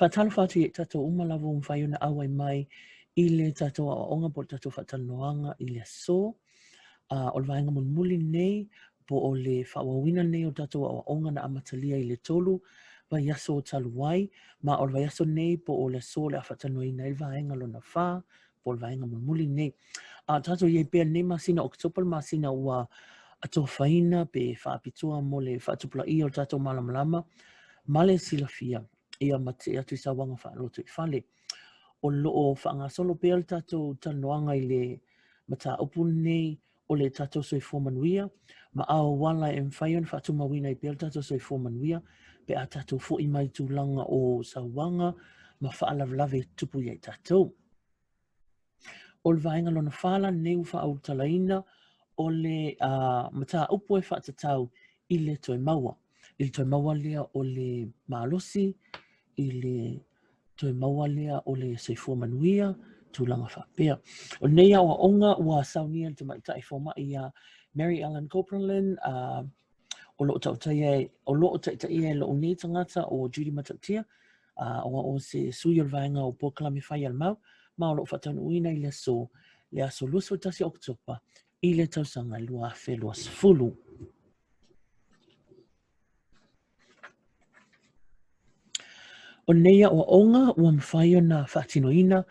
Faatalofa atu i tatou uma lava ua mafai ona auai mai i le tatou aoaoga po o le tatou faatalanoaga i le aso. O le vaega mulimuli lenei po o le faaauauina lenei o tatou aoaoga na amatalia i le 3 vaiaso talu ai, ma o le vaiaso lenei po o le aso o le a faatalanoaina ai le vaega lona 4 po o le vaega mulimuli lenei. A o tatou i ai pea i lenei masina o Oketopa, le masina ua atofaina pe faapitoa mo le faatupulaia o le tatou malamalama ma le silafia ia ma tee atu i sauaga faalotoifale. O lo o faagasolo pea le tatou talanoaga i le mataupu lenei o le tatou soifua manuia ma auala e mafai ona faatumauina ai pea le tatou soifua manuia pe a tatou foi mai tulaga o sauaga ma faalavelave e tutupu ia i tatou. O le vaega lona 4 la lenei ua faaulutalaina o le mataupu e faatatau i le toe maua. I le toe maua lea o le malosi, i le toe maua lea o le soifua manuia, tulaga faapea. O lenei aoaoga ua saunia e le tamaitai fomai ia Mary Ellen Copeland, o lo o tautaia o lo o taitaia e lou nei tagata o Judy Matautia, o se sui o le vaega o polokalame fai a le MAU, ma o lo o faataunuuina i le aso, le aso 21 Oketopa i le tausaga 2020. O nei aoaoga ua mafai ona faatinoina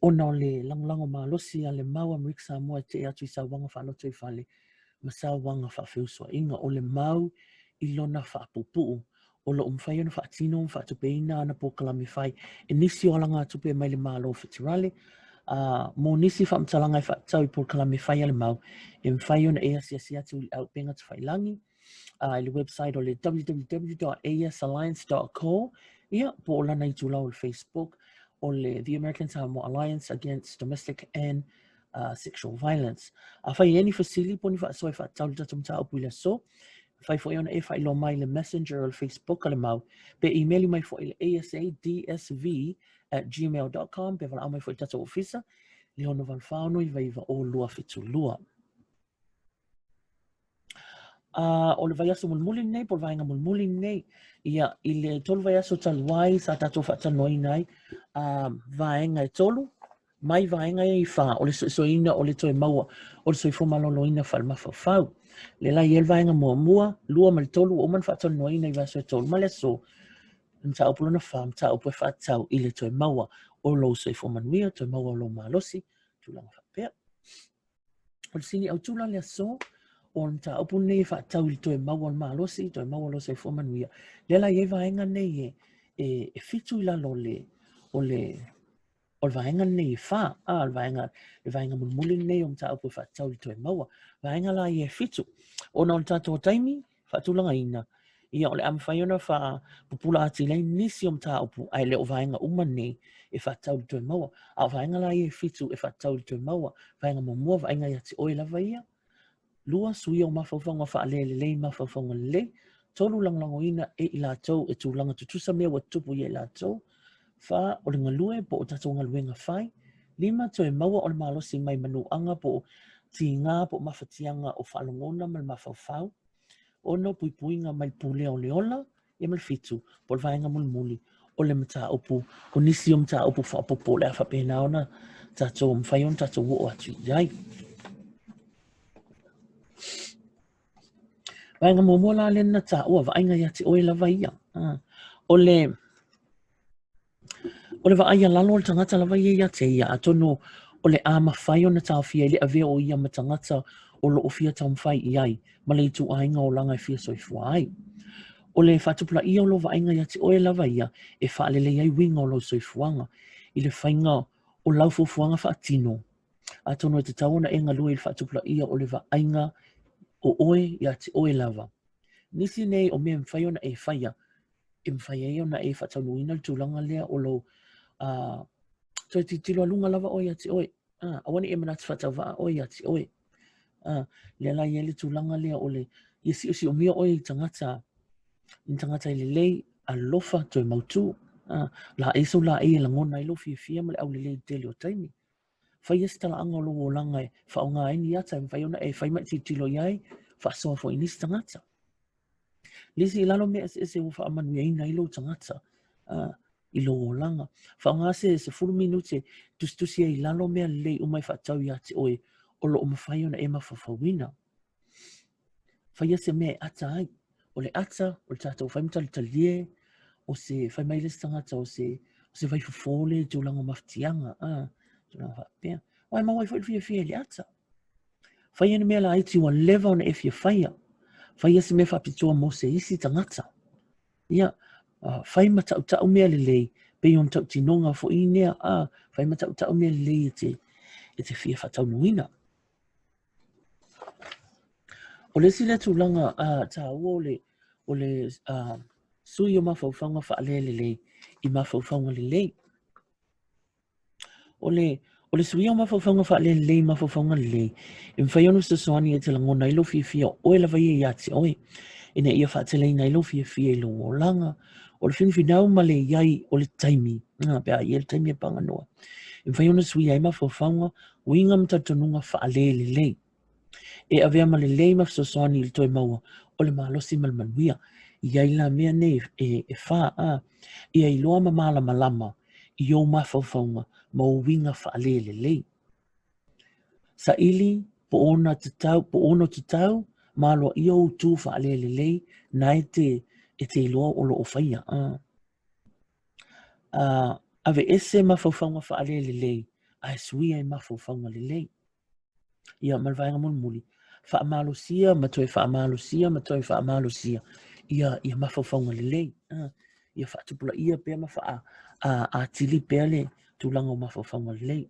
ona o le lagolago malosi a le MAU Amerika Samoa e tee atu i sauaga faalotoifale ma sauaga faafeusuaiga. O le MAU i lona faapuupuu o lo o mafai ona faatino ma faatupeina ana polokalame fai e nisi o alagatupe mai le Malo Feterale. Mo nisi faamatalaga e faatatau i polokalame fai a le MAU, e mafai ona e asiasi atu i le auupega tafailagi i le website o le www.asalliance.co, ia, po o lana itulau o le Facebook o le The American Samoa Alliance Against Domestic and Sexual Violence. Afai e i ai ni fesili po o ni faasoa e faatatau i le tatou mataupu i le aso, mafai foi ona e faailoa mai i le Messenger o le Facebook a le MAU, pe imeli mai foi i le asadsv@gmail.com, pe valaau mai foi i le tatou ofisa i le 684 99 0272. O le vaiaso mulimuli lenei po o le vaega mulimuli lenei, ia, i le 3 vaiaso talu ai sa tatou faatalanoaina ai vaega e 3, mai vaega ia e 4 o le suesueina o le toe maua o le soifua maloloina faale-mafaufau. Lea la e i ai le vaega muamua, 2 ma le 3 ua uma ona faatalanoaina i vaiaso e 3 ma le aso, le mataupu lona 4, mataupu e faatatau i le toe maua o lou soifua manuia, toe maua o lou malosi, tulaga faapea. O le sini autu la le aso, o le mataupu lenei e faatatau i le toe maua o le malosi, toe maua o lou soifua manuia. Lea la e i ai vaega nei e 7 i lalo o le, o le, o le vaega lenei e 4, le vaega, le vaega mulimuli lenei o mataupu e faatatau i le toe maua. Vaega la ia e 7, ona o le tatou taimi, faatulagaina, ia o le a mafai ona faapupula atili ai nisi o mataupu, ae le o vaega uma nei e faatatau i le toe maua. A o vaega la ia e 7 e faatatau i le toe maua, vaega muamua, vaaiga ia te oe lava ia. 2, suia o mafaufauga faalelelei i mafaufauga lelei. 3, lagolagoina e i latou e tulaga tutusa mea ua tutupu ia i latou. 4, o le galue po o tatou galuega fai. 5, toe maua o le malosi mai manuaga po o tiga po o mafatiaga o faalogona ma le mafaufau. 6, puipuiga mai le pulea o le ola. Ia ma le 7, po o le vaega mulimuli o le mataupu, o nisi o mataupu faaopoopo o le a faapena ona tatou mafai ona tatou oo atu i ai. Vaega muamua la lea na taua, vaaiga ia te oe lava ia. O le O le vaai a lalo o le tagata lava ia ia te ia, atonu o le a mafai ona taofia i le avea o ia ma tagata o lo o fia taumafai i ai ma le ituaiga olaga e fia soifua ai. O le faatupulaia o lou vaaiga ia te oe lava ia e faalelei ai uiga o lou soifuaga i le faiga o lau fuafuaga faatino. Atonu e tatau ona e galue i le faatupulaia o le vaaiga o oe ia te oe lava. Nisi nei o mea e mafai ona e faia e mafai ai ona e faataunuuina le tulaga lea o lou toe tilotilo a luga lava oe ia te oe. Aua ne i e manatu faatauvaa oe ia te oe. Lea la e i ai le tulaga lea o le ia siosiomia oe i tagata, i tagata e lelei, alofa, toe mautu. Laei sau laei e lagona ai lou fiafia ma le aulelei i le tele o taimi. Faia se talaaga o lou olaga e faaaoga ai ni ata e mafai ona e fai ma e tilotilo i ai, faasoa foi i nisi tagata. Lisi i lalo mea eseese ua faamanuiaina ai lou tagata. i lou olaga. Faaaoga se 10 minute e tusitusi ai i lalo mea lelei uma e faatatau ia te oe o lo o mafai ona e mafaufauina. Faia se mea e ata ai. O le ata, o le tatou fai ma talitalie, o se fai mai le isi tagata o se, o se vaifofo le tulaga o mafatiaga, a, tulaga faapea. Aua e maua ai foi le fiafia i le ata. Faia ni mea laiti ua leva ona e fia faia. Faia se mea faapitoa mo se isi tagata. Ia, fai ma tautau mea lelei, pei ona tautinoga foi nea, a, fai ma tautau mea lelei e te, e te fia faataunuuina. O le isi lea tulaga taua o le, o le sui o mafaufauga faalelelei i mafaufauga lelei. O le, o le suia o mafaufauga faalelelei i mafaufauga lelei, e mafai ona fesoasoani e te lagona ai lou fiafia o oe lava ia ia te oe, ina ia faateleina ai lou fiafia i lou olaga, o le finafinau ma le i ai o le taimi, pe a i ai le taimi e paganoa. E mafai ona suia ai mafaufauga, uiga ma talitonuga faalelelei. E avea ma lelei ma fesoasoani i le toe maua o le malosi ma le manuia. I ai la mea nei e, e fā, a, ia iloa ma malamalama i ou mafaufauga ma ou uiga faalelelei. Saili po ona tatau, po ono tatau ma aloaia ou tu faalelelei na e te, e te iloa o lo o faia. A. A, aveese mafaufauga faalelelei ae suia i mafaufauga lelei. Ia, ma le vaega mulimuli, faamalosia ma toe faamalosia ma toe faamalosia ia, ia mafaufauga lelei. Ia faatupulaia pea ma faa atili pea le tulaga o mafaufauga lelei.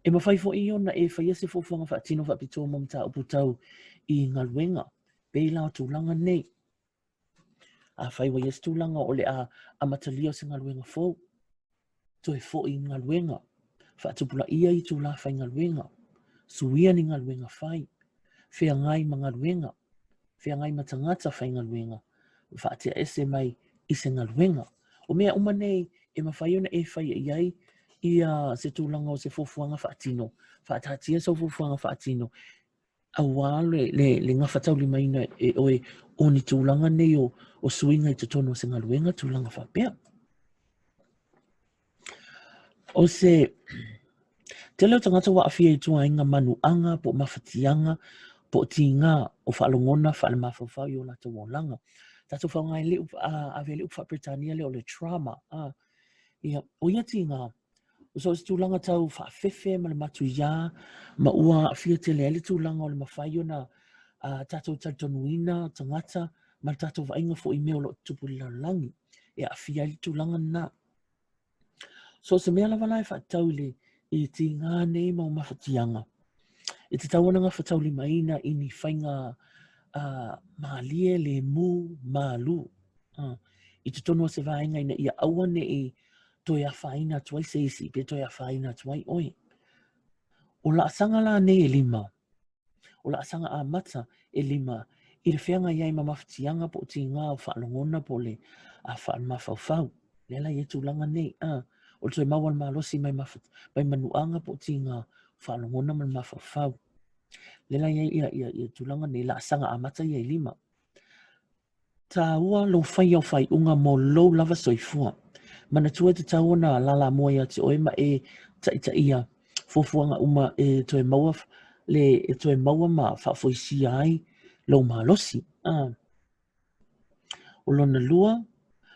E mafai foi ona e faia se fuafuaga faatino faapitoa mo mataupu tau i galuega, pei la o tulaga nei. Afai ua i ai se tulaga o le a amatalia o se galuega fou, toe foi i galuega, faatupulaia itulā faigaluega, suia ni galuega fai, feagai ma galuega, feagai ma tagata faigaluega, faatea ese mai i se galuega. O mea uma nei e mafai ona e faia i ai ia se tulaga o se fuafuaga faatino, faataatia sau fuafuaga faatino aua le, le, le gafataulimaina e oe o ni tulaga nei o, o suiga i totonu o se galuega, tulaga faapea. O se tele o tagata ua aafia i tuaiga manuaga po o mafatiaga po o tīgā o faalogona faalemafaufau i o latou olaga. Tatou faaaoga ai le upu, ave ai le upu faa-Peretania lea o le trauma. A, ia, o ia tīgā, O so o se tulaga tau faafefe ma le matuiā ma ua aafia tele ai le tulaga o le mafai ona tatou talitonuina tagata ma le tatou vaaiga foi i mea o lo o tutupu i le lalolagi e aafia ai le tulaga lena. So o se mea lava la e faatatau i le i tīgā nei mau mafatiaga, e tatau ona gafataulimaina i ni faiga mālie, lemu, malū i totonu o se vaega ina ia aua ne i toe afaina atu ai se isi, pe toe afaina atu ai oe. O laasaga la nei e lima, o laasaga amata e lima, i le feagai ai ma mafatiaga po o tīgā o faalogona po o le a faalemafaufau. Lea la i ai tulaga nei, a, o le toe maua le malosi mai, mafat, mai manuaga po o tīgā o faalogona ma le mafaufau. Lea la i ai ia, ia, ia tulaga nei, laasaga amata ia e lima. Tāua lou faia o faaiuga mo lou lava soifua. Manatua e tatau ona lalamua ia te oe ma e taitaia fuafuaga uma e toe maua le e toe maua ma faafoisia ai lou malosi. A. O lona lua,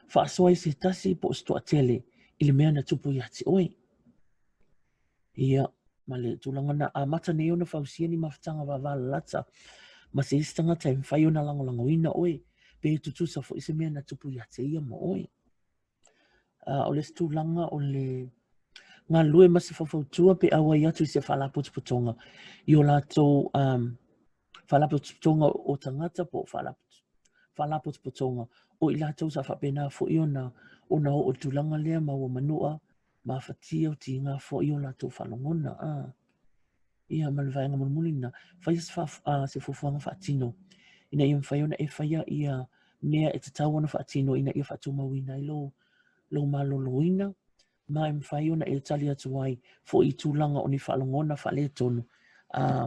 faasoa i se tasi po o se toatele i le mea na tupu ia te oe. Ia, ma le tulaga na amata nei ona fausia ni mafutaga vavalalata ma se isi tagata e mafai ona lagolagoina oe, pe tutusa foi se mea na tupu ia te ia ma oe. O le isi tulaga o le galulue ma se faufautua pe auai atu i se faalapotopotoga i o latou um, faalapotopotoga o tagata po o faalapotopotoga o i latou sa faapena foi ona ona oo i le tulaga lea ma ua manua mafatia o tīgā foi o latou faalogona. A. Ia, ma le vaega mulimuli lena, faia se, faaf, se fuafuaga faatino ina ia mafai ona e faia ia mea e tatau ona faatino ina ia faatumauina ai lou, lou maloloina ma e mafai ona e tali atu ai foi i tulaga o ni faalogona faaletonu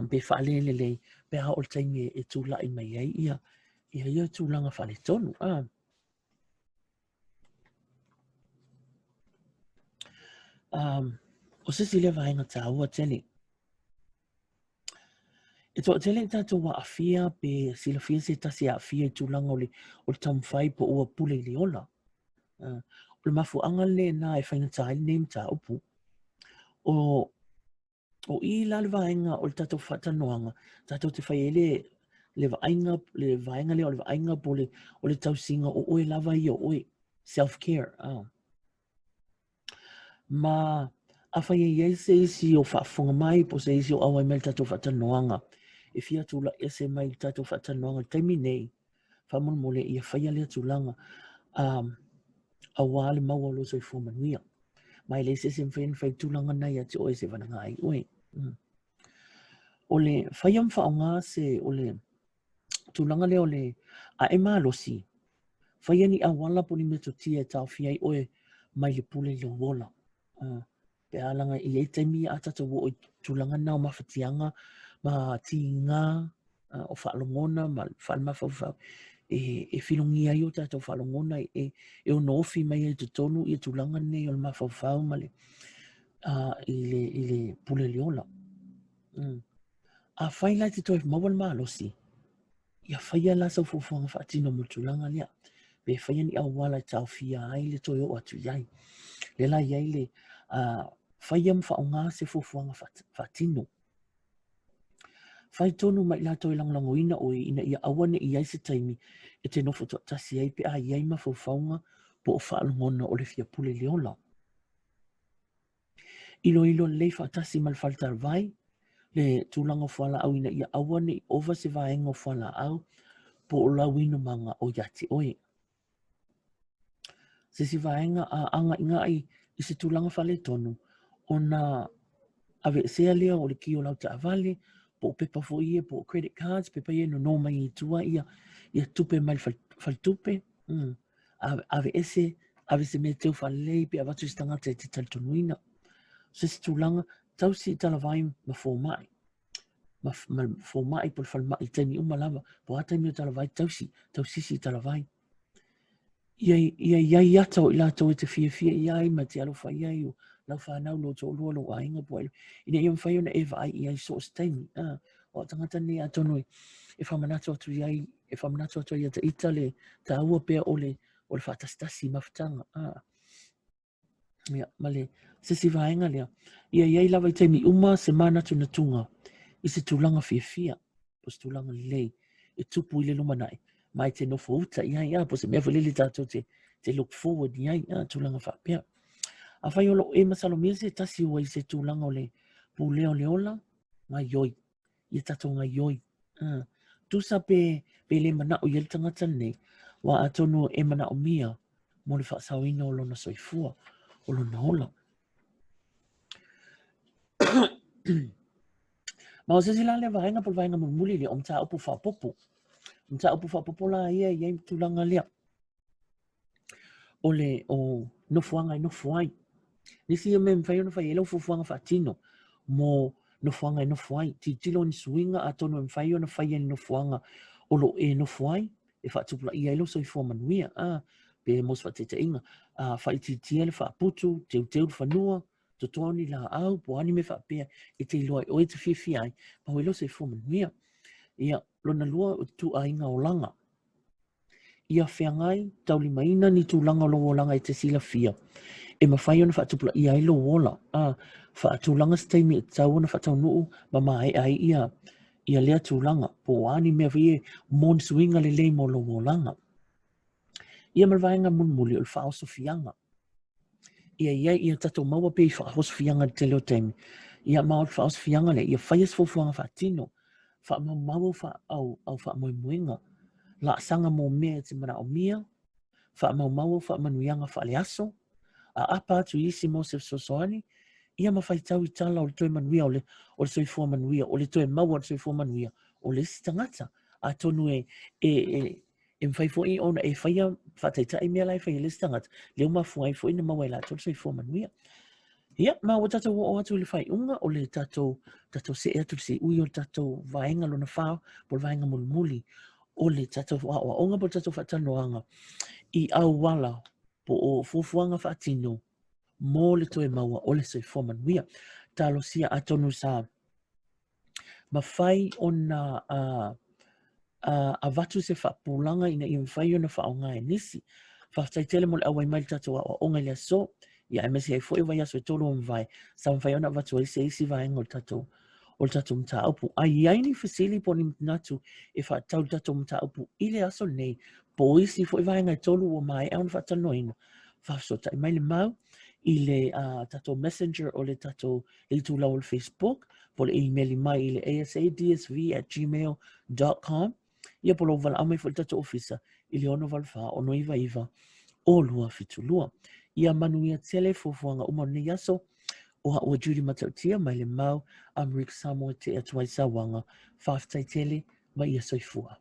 pe faalelelei pe a oo le taimi e tulai mai ai ia ia ia tulaga faaletonu. O se isi lea vaega taua tele. E toatele i tatou aafia pe silafia se tasi e aafia i tulaga o le, o le taumafai po ua pule i le ola. O le mafuaaga lena e faigata ai lenei mataupu. O, o i la le vaega o le tatou faatalanoaga, tatou te fai ai le, le vaaiga, le vaega lea o le vaaiga po o le, o le tausiga o oe lava ia o oe, self care. Ma afai e i ai se isi o faafofoga mai po o se isi o auai mai le tatou faatalanoaga e fia tulai ese mai le tatou faatalanoaga i le taimi nei, faamolemole ia faia lea tulaga um, auā le maua o lou soifua manuia. Ma e leai se isi e mafai ona fai tulaga na ia te oe seiavagana ai oe. O le faia ma faaaoga se o le tulaga lea o le a e malosi, faia ni auala po o ni metotia e taofia ai oe mai le pule i lou ola. Pe a laga e i ai taimi a tatou oo i tulaga na o mafatiaga ma tiga o faalogona ma faalemafaufau e filogia ai o tatou faalogona e ono ofi mai ai i totonu ia tulaga nei o le mafaufau ma le i le pule i le ola. Afai la e te toe maua le malosi, ia faia la sau fuafuaga faatino mo le tulaga lea. Pe faia ni auala e taofia ai le toe oo atu i ai. Lea la i ai le faia ma faaaoga se fuafuaga faatino. Fai tonu ma i latou e lagolagoina oe ina ia aua ne i i ai se taimi e te nofo toatasi ai pe a i ai mafaufauga po o faalogona o le fia pule i le ola. Iloilo lelei faatasi ma le faletalavai le tulaga o fualaau ina ia aua ne i ova se vaega o fualaau po o lau inumaga o ia te oe. Se isi vaega a agaigai i se tulaga faaletonu ona aveesea lea o le ki o lau taavale po o pepa foi ia po o credit cards, pepa ia e nono mai ai i tua ia tupe mai le faletupe. Aveese, ave se mea teu faalelei pe avatu i se tagata e te talitonuina. Se isi tulaga, tausi i talavai ma fomai. Ma, ma fomai po o le falemai i taimi uma lava. Po o a taimi o talavai, tausi, tausisi i talavai. Ia, ia i ai ata o i latou e te fiafia i ai ma te alofa i ai o lau whanau, lou toalua, lou aiga, po ai, ina ia mafai ona e vaai i ai so o se taimi. O au tagata nei atonu e faamanatu atu i ai, e faamanatu atu ai ia ita le taua pea o le, o le faatasitasi mafutaga. Ia, ma le se isi vaega lea, ia i ai lava i taimi uma se manatunatuga i se tulaga fiafia, po se tulaga lelei e tupu i le lumanai, ma e te nofo uta i ai, po se mea foi lele tatou te, te look forward i ai, tulaga faapea. Afai o lo o e masalomia se tasi ua i se tulaga o le pulea o le ola, gaioi, ia tatou gaioi. Tusa pe, pe le manao i ai le tagata lenei, aua atonu e manaomia mo le faasaoina o lona soifua, o lona ola. Ma o se isi la lea vaega po o le vaega mulimuli lea o mataupu faaopoopo. O mataupu faaopoopo la ia e i ai tulaga lea. O le o nofoaga e nofo ai. Nisi ia mea e mafai ona fai ai lau fuafuaga faatino mo nofoaga e nofo ai. Tilotilo ni suiga atonu e mafai ona faia i le nofoaga o lo o e nofo ai e faatupulaia ai lou soifua manuia. Pe mo se faataitaiga, faaitiitia le faaputu, teuteu le fanua, totoa ni laau, po o a ni mea faapea e te iloa ai oe e te fiafia ai, maua ai lou soifua manuia. Ia, lona lua o ituaiga olaga. Ia feagai taulimaina ni tulaga o lou olaga e te silafia e mafai ona faatupulaia ai lou ola, a faatulaga se taimi e tatau ona faataunuu ma maea ai ia ia lea tulaga, po o a ni mea foi e mo ni suiga lelei mo lou olaga. Ia ma le vaega mulimuli o le faaosofiaga. Ia i ai ia tatou maua pea i faaosofiaga i le tele o taimi. Ia ma o le faaosofiaga lea, ia faia se fuafuaga faatino, faamaumau au, fa, au, au faamoemoega, laasaga mo mea e te manaomia, faamaumau au faamanuiaga faaleaso, aapa atu i isi mo se fesoasoani, ia ma faitau i tala o le toe manuia o le, o le soifua manuia, o le toe maua o le soifua manuia o le isi tagata. Atonu e, e, e, e mafai foi ona e faia faataitai mea la e fai e le isi tagata, lea ua mafua ai foi ona maua e latou le soifua manuia. Ia, ma ua tatou oo atu i le faaiuga o le tatou, tatou see atu i le siui o le tatou vaega lona whā, po o le vaega mulimuli o le tatou aoaoga po o le tatou faatalanoaga i auala po o fuafuaga faatino mo le toe maua o le soifua manuia. Talosia atonu sa mafai ona avatu se faapupulaga ina ia mafai ona faaaoga e nisi. Faafetai tele mo le auai mai i le tatou aoaoga i le aso, ia aemaise ai foi o vaiaso e tolu ua mavae, sa mafai ona avatu ai se isi vaega o le tatou o le tatou mataupu. A i ai ni fesili po o ni manatu e faatatau i le tatou mataupu i le aso lenei, po o isi foi vaega e tolu ua maea ona faatalanoaina, faafesootai mai le mau i le tatou messenger o le tatou le itulau o le Facebook, po o le imeli mai i le asadsv@gmail.com, ia po o lou valaau mai foi i le tatou ofisa i le 684 699 272. Ia manuia tele fuafuaga uma o lenei aso, o au a Judy Matautia mai le mau Amerika Samoa e tee atu ai sauaga. Faafetai tele ma ia soifua.